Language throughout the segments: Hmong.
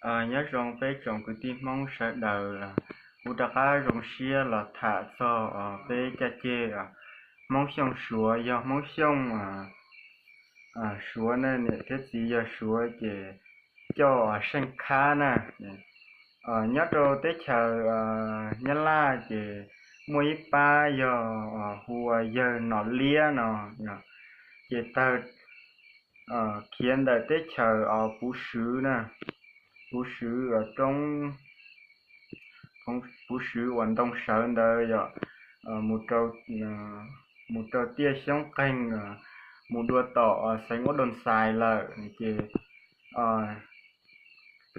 Nyob zoo peb tsoom kwv tij Hmoob sawv daws, kuv rov qab zoo siab los tham txog peb caj ceg Hmoob Xyooj Suav, yog Hmoob Xyooj Suav ne, niam thiab txiv yog Suav ces coj Seej Khab na. Nyob rau teb chaws Nyab Laj ces muaj ib pab yog hu ua yawg Nom Liab no, ces tawg khiav ntawm teb chaws Puv Swv na, Puv Swv roob, Puv Swv uas ntoo sawv ntawd yog mus rau tiaj Xyoob Qeeg, mus dua tom xeev Uab Doos Xais lawm ces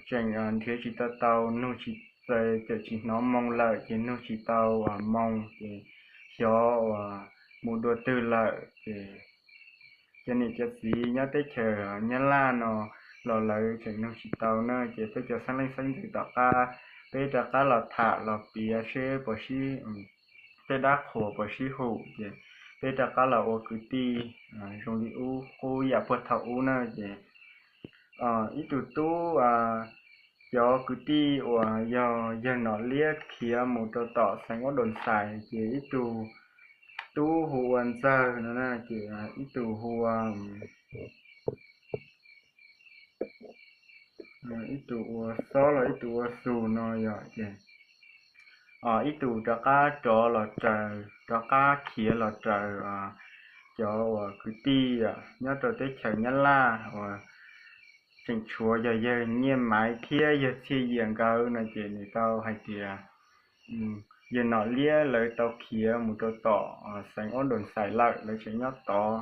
tseem nrhiav tsis tau tau, nug tsis txawm tsis hnov moo lawm ces nug tsis tau moo ces xyov uas mus dua twg lawm ces cov niam cov txiv nyob teb chaws Nyab Laj no los lawv tseem nug tsis tau na, ces peb cov xeeb leej xeeb ntxwv tom qab peb rov qab los tham los piav seb puas sib, tej dab qhuas puas sib hum ces peb rov qab los ua kwv tij zoo li ub qub yam puag thaum ub na ces ib tug tub, cov kwv tij uas yog yawg Nom Liab khiav mus rau tom xeev Uab Doos Xais ces ib tug tub hu ua Ntxawg no na, ces ib tug hu ua, ib tug ua Xob los ib tug ua Xus no yog ces ib tug rov qab rov los raws, rov qab khiav los raws cov uas kwv tij nyob rau teb chaws Nyab Laj uas tseem tshuav yog yawg Nyiaj Maiv thiab yawg Txhiaj Yias nkawd no ces nws tau hais tias yawg Nom Liab lawv tau khiav mus rau tom xeev Uab Doos Xais lawm, lawv tseem nyob tod.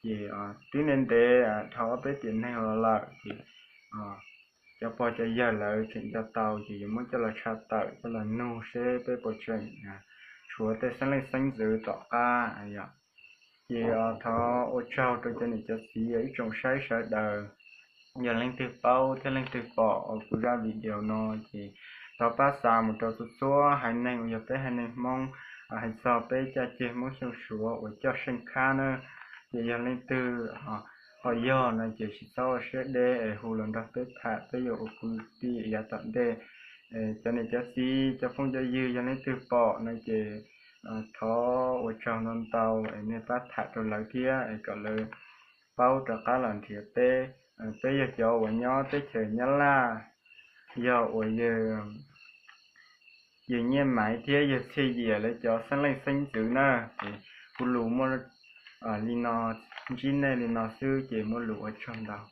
Ces twb ntev ntev dhau ob peb tiam neeg los lawm ces cov pog cov yawg lawv tseem nco tau ces yuav muab coj los tshaj tawm coj los nug seb peb puas tseem tshuav tej xeeb leej xeeb ntxwv tom qab. Ces thov ua tsaug rau cov niam cov txiv ib tsoom saib sawv daws. Yog leej twg paub thiab leej twg pom kuv zaj video no ces thov pab xa mus rau txhua txhua haiv neeg uas yog peb haiv neeg Hmoob, hais txog peb caj ceg Hmoob Xyooj Suav uas coj Seej Khab na. Ces yog leej twg ho yog no ces tsis txhob ua siab deb es hu los nrog peb tham, peb yuav ua kwv tij yav tom ntej. Cov niam cov txiv cov phooj cov ywg yog leej twg pom no ces thov ua tsaug ntau ntau es nej pab tham rau lawv thiab es kom lawv paub rov qab los nrhiav peb. Peb yog cov uas nyob teb chaws Nyab Laj, yog uas yawg Nyiaj Maiv thiab yawg Txhiaj Yias lawv cov xeeb leej xeeb ntxwv na. Ces kuv lus muaj li no, ntsib nej li no xwb ces muaj lus ua tsaug ntau.